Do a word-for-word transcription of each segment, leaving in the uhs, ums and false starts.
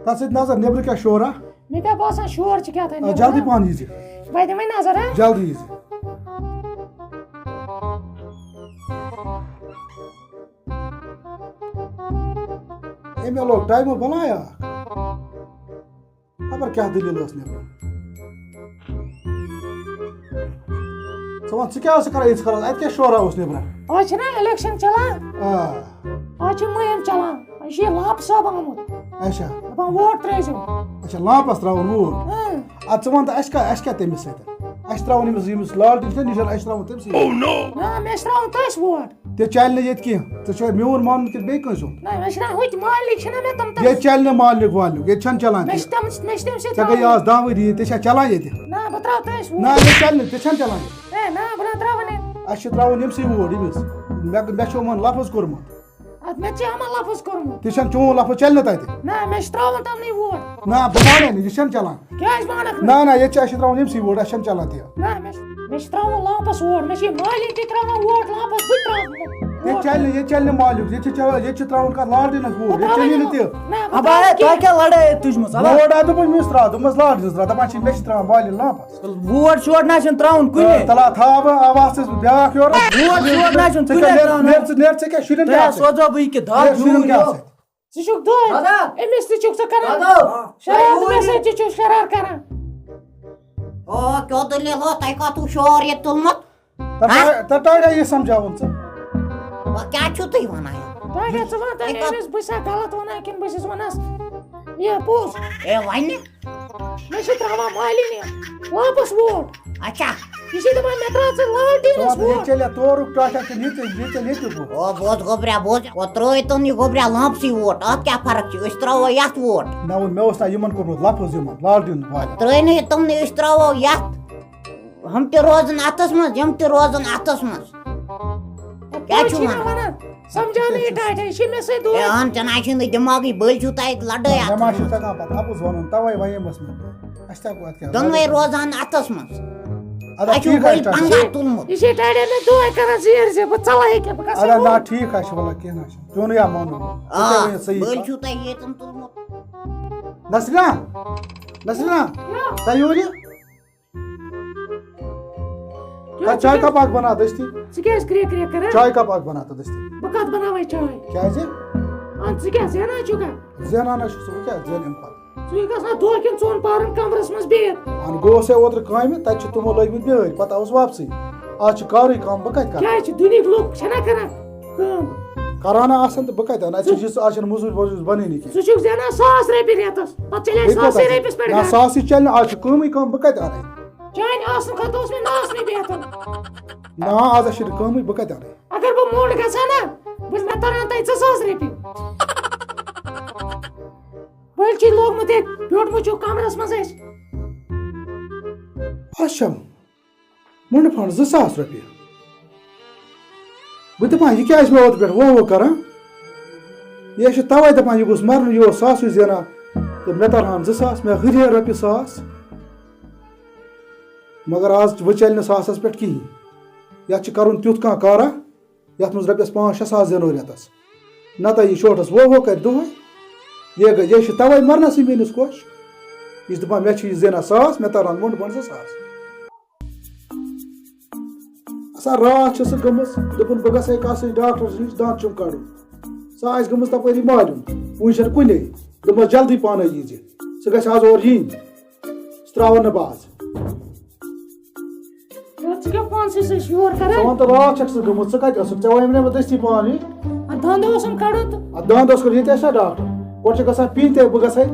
تَتھ سۭتۍ نظر، نیٚبرٕ کیٛاہ شورا؟ مےٚ کیٛاہ باسان، شور چھِ کیٛاہ تام آ، نیٚبرٕ۔ جلدی پَہَن ییٖزِ۔ بہٕ دِمَے نظر، ہا؟ جلدی ییٖزِ۔ أمۍ لوگ ٹایمہٕ بَلایا اَکھ۔ خبر کیٛاہ دٔلیٖل ٲس نیٚبرٕ۔ ژٕ وَن، ژٕ کیٛاہ ٲسٕکھ کَران ییٖتِس کالَس؟ اَتہِ کیٛاہ شورا اوس نیٚبرٕ؟ آز چھِنہ election چلان۔ آ۔ آز چھِ مُہِم چلان۔ یہِ چھُ یہِ لانٛپہٕ صٲب آمُت۔ اچھا۔ دَپان ووٹ ترٛٲیزیو۔ اچھا، لانٛپَس ترٛاوُن ووٹ۔ اۭں۔ اَدٕ ژٕ وَن تہٕ اَسہِ کیٛاہ، اَسہِ کیٛاہ تٔمِس سۭتۍ؟ اَسہِ چھِ ترٛاوُن أمِس، ییٚمِس لالٹیٖن چھُنہ نِشان، اَسہِ چھِ ترٛاوُن تٔمۍ سٕے۔ نہ، مےٚ چھِ ترٛاوُن تٔمِس ووٹ۔ تہِ چلہِ نہٕ ییٚتہِ کینٛہہ۔ ژےٚ چھُے میون مانُن کِنہٕ بیٚیہِ کٲنٛسہِ ہُنٛد؟ نہ، مےٚ چھِنہ ہُتہِ مالِک چھِنہ مےٚ تِم تِم۔ ییٚتہِ چلہِ نہٕ مالِک والِک، ییٚتہِ چھَنہٕ چلان مےٚ چھِ تہِ۔ تِم، مےٚ چھِ تِم سۭتۍ ژےٚ گٔے ترٛاوٕنۍ۔ آز دَہ ؤری ییٚتہِ، ژےٚ چھا چلان ییٚتہِ؟ نہ، بہٕ ترٛاوٕ تٔمِس ووٹ۔ نہ، ییٚتہِ چلہِ نہٕ، تہِ چھَنہٕ چلان ییٚتہِ۔ ہے، نہ، بہٕ نہ ترٛاوَن ییٚتہِ۔ اَسہِ چھِ ترٛاوُن أمۍسٕے ووٹ، أمِس۔ مےٚ، مےٚ چھُ یِمَن لفظ کوٚرمُت۔ اَدٕ مےٚ چھِ یِمَن لفظ کوٚرمُت۔ تہِ چھَنہٕ چون لفظ چلہِ نہٕ تَتہِ۔ نہ، مےٚ چھِ ترٛاوُن تِمنٕے ووٹ۔ نہ، بہٕ مانَے نہٕ، یہِ چھَنہٕ چلان۔ کیٛازِ مانَکھ نہٕ؟ نہ، نہ، ییٚتہِ چھِ، اَسہِ چھِ ترٛاوُن أمۍسٕے ووٹ، اَسہِ چھَنہٕ چلان تہِ۔ نہ، مےٚ چھِ، مےٚ چھِ ترٛاوُن لانٛپَس ووٹ، مےٚ چھِ یہِ مالِک تہِ ترٛاوان ووٹ لانٛپَس، بہٕ تہِ ترٛاوٕ ووٹ۔ ییٚتہِ چلہِ نہٕ، ییٚتہِ چلہِ نہٕ مالِک، ییٚتہِ چھِ چلان، ییٚتہِ چھِ ترٛاوُن کَتھ لالٹیٖنَس ووٹ، بہٕ ییٚتہِ ترٛاوَے چلی نہٕ نہٕ۔ تہِ۔ نہ، بہٕ ابا، ترٛاوَے ہے، نہٕ تۄہہِ کینٛہہ۔ کیٛاہ لڑٲے تُجمٕژ؟ ابا۔ ووٹ آو دوٚپُن مےٚ چھِ ترٛاوان، دوٚپمَس لالٹیٖنَس ترٛاو، دَپان چھِ مےٚ چھِ ترٛاوان مالِک لانٛپَس۔ ووٹ شوٹ نہ چھُنہٕ ترٛاوُن کُنے۔ آ، تَلہ تھاو بہٕ، آ، وَس ژٕ بیٛاکھ یورٕ۔ ووٹ شوٹ نہ چھُنہٕ ژٕ کُنے کیٛاہ، ترٛاوُن۔ نیرٕ ژٕ، نیرٕ ژٕ کیٛاہ شُرٮ۪ن تۄہہِ کیٛاہ ہا سۭتۍ؟ سوزو بہٕ یہِ کہِ دَہ نیرٕ شُرٮ۪ن دوٗرِ کیٛاہ یو۔ سۭتۍ؟ ژٕ چھُکھ دۄہَے، دَہ۔ أمِس تہِ چھُکھ ژٕ کران۔ دَہ۔ شرارت، دَہ۔ مےٚ سۭتۍ تہِ چھُکھ شرار کران۔ او، کیٛاہ دٔلیٖل ہو؟ تۄہہِ کَتھ چھُو شور ییٚتہِ تُلمُت؟ تَتھ ہا؟ ٹا-، تَتھ ٹاٹھا یہِ سَمجھاوُن ژٕ۔ وۄنۍ کیٛاہ چھُو تُہۍ وَنان؟ ٹاٹھا، ژٕ وَن تہٕ تۄہہِ کَتھ أمِس، بہٕ چھُسا غلط وَنان کِنہٕ بہٕ چھُس وَنان یہِ پوٚز؟ اے، وَنہِ؟ مےٚ چھِ ترٛاوان مالِنہِ واپس ووٹ۔ اچھا۔ یہِ چھِ دَپان، مےٚ ترٛاو ژٕ لالٹیٖنَس ژٕ وَن تہٕ، ییٚتہِ ووٹ۔ چلیا تورُک ٹاٹھا کِنہٕ ییٚتہِ، ییٚتہِ چلہِ ییٚتیُک ووٹ؟ او، بوز گوٚبریا، بوز۔ او، ترٛٲے تَن یہِ گوٚبریا لانٛپسٕے ووٹ۔ اَتھ کیٛاہ فرق چھِ؟ أسۍ ترٛاوو یَتھ ووٹ۔ نہ، وۄنۍ مےٚ اوس نہ یِمَن کوٚرمُت لفظ یِمَن، لالٹیٖن والٮ۪ن۔ ترٛٲے نہٕ یہِ تِمنٕے، أسۍ ترٛاوو یَتھ۔ ہُم تہِ روزَن اَتھَس منٛز، یِم تہِ روزَن اَتھَس منٛز۔ کیٛاہ چھُو وَنان؟ سَمجھاو نہٕ یہِ ٹاٹھا، یہِ چھِ مےٚ سۭتۍ ہے، دۄہَے۔ اَہَن، ژےٚ نہ چھُے نہٕ دٮ۪ماغٕے، بٔلۍ چھُو تۄہہِ لَڑٲے مےٚ اَتھ ما چھُ منٛز۔ تَگان پَتہٕ، اَپُز وَنُن، تَوَے وَنیمَس مےٚ۔ اَسہِ تہِ ہٮ۪کو اَتھ کیٛاہ دۄنوَے لَڑٲے؟ روزان اَتھَس منٛز۔ اَدٕ تۄہہِ چھُو ٹھیٖک حظ بٔلۍ چھُ، ٹاٹھا۔ پَنٛگا تُلمُت۔ یہِ چھِ ٹاٹھا مےٚ دۄہَے کَران زیٖر زیٖر، بہٕ ژَلہٕ ییٚکیٛاہ، بہٕ گژھٕ آ، نہ، ہیوٚر۔ ٹھیٖک حظ چھُ، وَلہٕ کینٛہہ نہ حظ چھُنہٕ۔ چونُے آ مونُن۔ ژےٚ آ، کیٛاہ وَنہِ صحیح بٔلۍ کَتھ؟ چھُو تۄہہِ ییٚتٮ۪ن تُلمُت۔ نسرین، نسرین، کیٛاہ؟ تۄہہِ یوٗرۍ یہِ؟ کیٛاہ تَتھ چاے ژٕ کَپ اَکھ بَناو دٔستی۔ ژٕ کیٛازِ کرٛیک کرٛیک کران؟ چاے کَپ اَکھ بَناو تہٕ دٔستی۔ بہٕ کَتھ بَناوَے چاے؟ کیٛازِ؟ اَدٕ ژٕ کیٛاہ زینان چھُکھا؟ زینان ہا چھُس، وۄنۍ کیٛاہ زینہٕ اَمہِ پَتہٕ؟ ژٕ چھُکھ آسان دۄہ کِنہٕ ژۄن پَہرَن کَمرَس منٛز بِہِتھ؟ اَہَن گوٚو سا اوترٕ کامہِ، تَتہِ چھِ تِمو لٲگۍمٕتۍ بیٛٲرۍ، پَتہٕ آوُس واپسٕے۔ آز چھِ کارٕے کَم، بہٕ کَتہِ کَرٕ؟ کیٛازِ چھِ دُنیہٕکۍ لُکھ چھِنہ کران کٲم؟ کران ہا آسَن تہٕ بہٕ کَتہِ اَنہٕ؟ اَتہِ چھِ یہِ، آز چھَنہٕ مٔزوٗرۍ ؤزوٗرۍ بَنٲنی کینٛہہ۔ ژٕ چھُکھ زینان ساس رۄپیہِ رٮ۪تَس، پَتہٕ چلے بیٚیہِ کوٗتاہ ساسٕے چھِ؟ رۄپیَس پٮ۪ٹھ نہ، گَرٕ۔ ساسٕے چَلہِ نہٕ، آز چھِ کٲمٕے کَم، بہٕ کَتہِ اَنَے؟ چانہِ آسنہٕ کھۄتہٕ اوس مےٚ نہٕ آسنٕے بہتر۔ نہ، آز ہا چھِنہٕ کٲمٕے، بہٕ کَتہِ اَنَے؟ اگر بہٕ موٚنٛڈ گژھٕ ہا نا، بہٕ چھُس مےٚ تَران تۄہہِ زٕ ساس رۄپیہِ۔ بٔلۍ چھُے لوگمُت ییٚتہِ، بیوٗٹھمُت چھُکھ کَمرَس منٛز اَسہِ۔ اچھا، مُنڈٕ فنڈ زٕ ساس رۄپیہِ۔ بہٕ دَپان، یہِ کیٛازِ مےٚ اوترٕ پٮ۪ٹھ وو وو کران؟ یہِ چھِ تَوَے دَپان، یہِ گوٚژھ مَرُن، یہِ اوس ساسٕے زینان۔ تہٕ مےٚ تَرہَن زٕ ساس، مےٚ ہُرے رۄپیہِ ساس۔ مگر آز وۄنۍ چَلہِ نہٕ ساسَس پٮ۪ٹھ کِہیٖنۍ۔ یَتھ چھِ کَرُن تیُتھ کانٛہہ کارا، یَتھ منٛز رۄپیَس پانٛژھ شےٚ ساس زینو رٮ۪تَس۔ نَتہٕ یہِ شوٹھَس وو وو کَرِ دۄہَے۔ یہِ گٔے، یہِ چھِ تَوَے مَرنَسٕے میٛٲنِس خۄش۔ یہِ چھِ دَپان، مےٚ چھِ یہِ زینان ساس، مےٚ تَرَن مُنڈٕ فنڈ زٕ ساس۔ آسان راتھ چھِ سۄ گٔمٕژ، دوٚپُن، بہٕ گژھٕ ہے کَسٕے ڈاکٹرَس نِش، دَنٛد چھُم کَڑُن۔ سۄ آسہِ گٔمٕژ تَپٲری مالیُن، وٕنہِ چھَنہٕ کُنے۔ دوٚپمَس، جلدی پانَے ییٖزِ، سُہ گژھِ آز اورٕ یِنۍ، سُہ ترٛاوَن نہٕ بہٕ آز۔ یَتھ ژٕ کیٛاہ پانسٕے سۭتۍ چھِ یور کران؟ ژٕ وَن تہٕ، راتھ چھَکھ ژٕ گٔمٕژ، ژٕ کَتہِ ٲسٕکھ؟ ژےٚ وَنے مےٚ دٔستی پانہٕ یہِ۔ اَتھ دَنٛد اوسُم کَڑُن تہٕ۔ اَتھ دَنٛد اوس کَڑُن، ییٚتہِ ٲسۍ نا ڈاکٹر؟ گۄڈٕ چھِ گژھان پِنۍ تہِ، بہٕ گژھٕ ہے،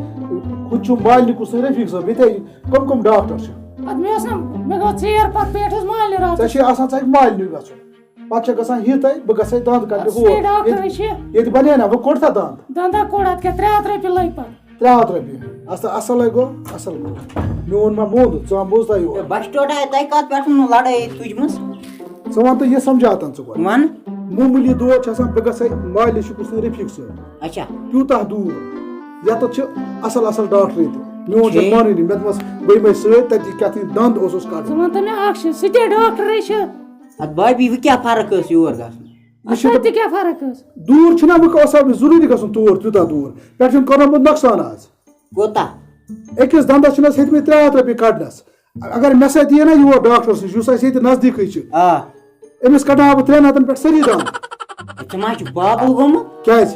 ہُتہِ چھُم مالنہِ کُس رفیٖق صٲب، ییٚتہِ ہے کٕم کٕم ڈاکٹر چھِ؟ اَدٕ مےٚ اوس نا، مےٚ گوٚو ژیر پَتہٕ پیٹھَس مالنہِ راتَس۔ ژےٚ چھُے آسان، ژےٚ مالنہِ گژھُن۔ پَتہٕ چھےٚ گژھان یہِ تۄہہِ، بہٕ گژھٕ ہے دَنٛد کَڑنہِ اَدٕ سُہ ہور۔ ڈاکٹرٕے ییٚتہِ، چھِ۔ ییٚتہِ بَنے نا، وۄنۍ کوٚڑ تھا دَنٛد؟ دَنٛدا کوٚڑ، اَتھ کیٛاہ ترٛےٚ ہَتھ رۄپیہِ لٔگۍ پَتہٕ؟ ترٛےٚ ہَتھ رۄپیہِ۔ اَصٕل، اَصٕل ہے گوٚو، اَصٕل گوٚو۔ میون ما موٗد، ژٕ ہا بوز تۄہہِ یور۔ ہے، بَس ٹوٹا ہے، تۄہہِ کَتھ پٮ۪ٹھ نہٕ لَڑٲے تُجمٕژ؟ ژٕ وَن تہٕ یہِ سَمجھاوتَن ژٕ گۄڈٕ۔ وَن۔ معموٗلی دود چھِ آسان، بہٕ گژھٕ ہے مالِش کُس نہٕ رفیٖق صٲب۔ اچھا۔ تیوٗتاہ دوٗر۔ یَتَتھ چھِ اَصٕل اَصٕل ڈاکٹر ییٚتہِ۔ میون چھَنہٕ ٹھیٖک۔ مانٲنی، مےٚ دوٚپمَس، بہٕ یِمَے سۭتۍ، تَتہِ کیٛاہ تام دَنٛد اوسُس کَڑُن۔ ژٕ وَن تہٕ مےٚ اَکھ چیٖز، سُہ تہِ ڈاکٹرٕے چھِ۔ اَدٕ بھابھی، وۄنۍ کیٛاہ فرق ٲس یور گژھُن؟ یہِ چھِ اَتھ تہِ کیٛاہ فرق ٲس؟ دوٗر چھُنہ، وۄنۍ اوس آسان ضروٗری گژھُن تور، تیوٗتاہ دوٗر۔ پٮ۪ٹھٕ چھُنہٕ کوٚرمُت نۄقصان آز۔ کوٗتاہ؟ أکِس دَنٛدَس چھِنہٕ اَسہِ ہیٚتمٕتۍ ترٛےٚ ہَتھ رۄپیہِ کَڑنَس۔ اگر مےٚ سۭتۍ یِیہِ نا یور ڈاکٹرَس نِش، یُس اَسہِ ییٚتہِ نزدیٖکٕے چھُ، آ۔ أمِس کَڑناوٕ بہٕ ترٛٮ۪ن ہَتَن پٮ۪ٹھ سٲری دَنٛد۔ ژٕ ما چھُکھ پاگل گوٚمُت؟ کیٛازِ؟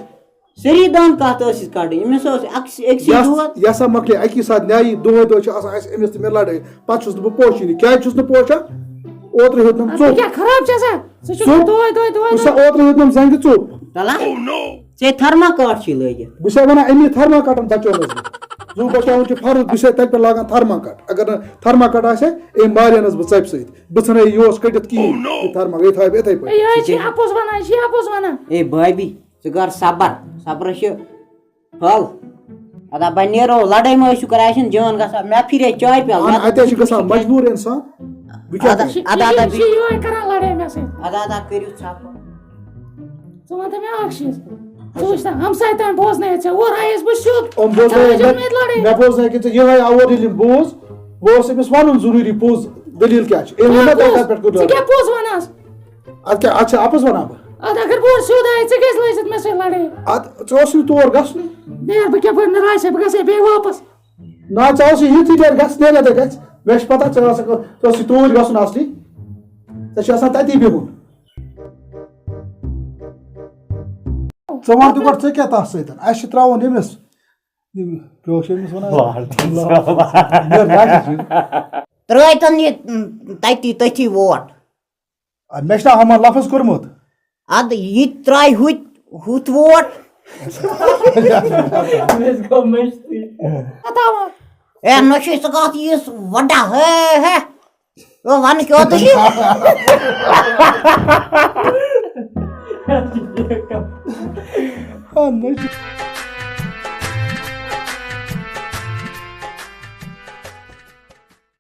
سٲری دَنٛد کَتھ ٲسِتھ کَڑٕنۍ؟ أمِس اوس اَکھ أکسٕے یَس دود۔ یَس ہا مۄکلے اَکی ساتہٕ نیٛایی، دۄہَے دۄہَے چھِ آسان اَسہِ أمِس تہٕ مےٚ لَڑٲے، پَتہٕ چھُس نہٕ بہٕ پوشٲنی۔ کیٛازِ چھُس نہٕ پوشان؟ اوترٕ ہیوٚتنَم ژٕ ژوٚپ۔ کیٛاہ خراب چھےٚ سا؟ ژٕ چھُکھ ژوٚپ۔ دۄہَے دۄہَے دۄہَے وٕچھ سا، اوترٕ ہیوٚتنَم زَنٛگہِ ژوٚپ۔ تَلہ، ژےٚ تھرماکاٹ چھی لٲگِتھ۔ بہٕ چھُسے وَنان، اَمی تھرماکاٹَن بَچوونَس بہٕ۔ زُو بَچاوُن چھُ فرض، بہٕ چھُسے تَتہِ پٮ۪ٹھ لاگان تھرماکاٹ۔ اگر نہٕ تھرماکاٹ آسہِ ہے، أمۍ ماریٚنَس بہٕ ژَپہِ سۭتۍ۔ بہٕ ژھٕنہٕ یہِ یوس کٔڑِتھ کِہیٖنۍ۔ یہِ تھرماکاٹ، یہِ تھاوٕ بہٕ یِتھَے پٲٹھۍ۔ یہِ حظ چھِ اَپُز وَنان، یہِ چھِ اَپُز وَنان۔ اے بھابی، ژٕ کر صبر، صبرس چھِ پھل۔ ادا بہٕ نیرو، لڑٲے ما ٲسِو کران، اَسہِ چھِنہٕ جان گژھان۔ مےٚ پھِرے چاے پیالہٕ، اَہَن، مےٚ اَتہِ حظ چھِ گژھان مجبوٗر اِنسان۔ بہٕ کیٛاہ ادا، کَرٕ؟ ادا، ادا، یہِ چھِ یِہوٚے کران لڑٲے مےٚ سۭتۍ۔ ادا، ادا، کٔرِو ژھۄپہٕ۔ ژٕ وَن تہٕ مےٚ اَکھ چیٖز، ژٕ وٕچھ نہ، ہمساے تام بوزنٲیِتھ ژےٚ، اورٕ آیَس بہٕ سیوٚد۔ یِم بوزنٲیِکھ ژٕ مےٚ، وٕچھ لڑٲے۔ مےٚ بوزنٲیِکھ ژےٚ یِہوٚے آوُر ییٚلہِ یِم بوز، بہٕ اوسُس أمِس وَنُن ضروٗری پوٚز، دٔلیٖل کیٛاہ چھِ؟ أمۍ ووٚن مےٚ تۄہہِ کَتھ پٮ۪ٹھ کوٚر ژٕ کیٛاہ پوٚز وَنان؟ اَدٕ کیٛاہ، اَتھ چھا اَپُز وَنان بہٕ؟ اَدٕ اگر بہٕ اورٕ سیوٚد آیَس، ژٕ کیٛازِ لٲجِتھ مےٚ سۭتۍ لڑٲے؟ اَدٕ ژٕ اوسُے نہٕ تور گژھنُے۔ نیر بہٕ کیٛاہ، بہٕ نیر آسے، بہٕ گژھٕ ہے بیٚیہِ واپس۔ نہ، ژٕ اوسُے یِتھُے تیٚلہِ گژھ، تیٚلہِ کَتہِ گژھ؟ مےٚ چھِ پَتہ ژٕ ٲسَکھ، ژٕ اوسُے توٗرۍ گژھُن اَصلی۔ ژےٚ چھُ آسان تَتی بِہُن۔ ژٕ وَن تہٕ گۄڈٕ، ژٕ کیٛاہ تَتھ سۭتۍ؟ اَسہِ چھِ ترٛاوُن أمِس۔ یہِ کیٛاہ اوس أمِس وَنان؟ لال۔ لال۔ یہِ راشد چھُ۔ ترٛٲے تَن یہِ، م، تَتی، تٔتھی ووٹ۔ اَدٕ مےٚ چھُنہ ہُمَن لفظ کوٚرمُت۔ اَدٕ یہِ تہِ ترٛایہِ ہُتہِ، ہُتھ ووٹ۔ پتہ وۄنۍ۔ اے، نہ چھُے ژٕ کَتھ یِیَس وَٹا، ہے، ہے۔ او، وَنہٕ کیٛاہ تہٕ یہِ؟ آ، نہ چھُ۔